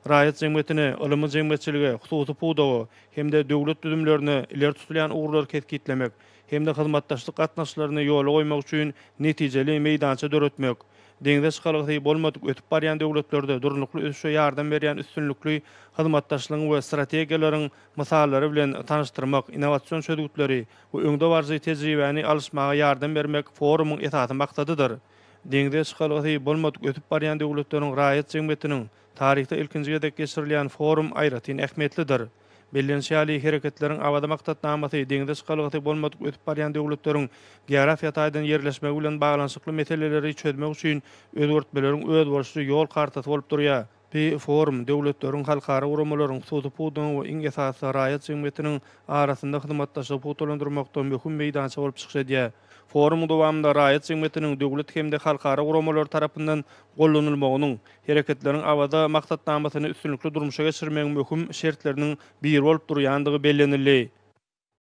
Raýat jemgyýetine, ylmy jemgyýetçilige, hususy pudaga hem-de döwlet düzümlerine ileri tutulýan ugurlary kesgitlemek hem-de hyzmatdaşlyk gatnaşyklaryny ýola goýmak üçin netijeli meýdança döretmek, deňze çykalgasy bolmadyk ösüp barýan döwletlerde durnukly ösüşe ýardam berýän üstünlikli hyzmatdaşlygyň we strategiýalaryň mysallary bilen tanyşdyrmak, innowasion çözgütleri we öňdebaryjy tejribäni alyşmaga ýardam bermek forumyň esasy maksadydyr. Deňze çykalgasy bolmadyk ösüp barýan döwletleriň raýat jemgyýetiniň taryhda ilkinji gezek geçirilýän forum aýratyn ähmiýetlidir. Bellenişi ýaly, Hereketleriň Awaza maksatnamasy deňze çykalgasy bolmadyk ösüp barýan döwletleriň geografiýa taýdan ýerleşmegi bilen baglanyşykly meseleleri çözmek üçin özgertmeleriň özboluşly ýol kartasy bolup durýar. Bu forum döwletleriň, halkara guramalaryň, hususy pudagyň we iň esasysy raýat jemgyýetiniň arasynda hyzmatdaşlygy pugtalandyrmakda möhüm meýdança bolup çykyş edýär. Forumyň dowamynda raýat jemgyýetiniň döwlet hem-de halkara guramalary tarapyndan goldanylmagynyň Hereketleriň Awaza maksatnamasyny üstünlikli durmuşa geçirmegiň möhüm şertleriniň biri bolup durýandygy bellenildi.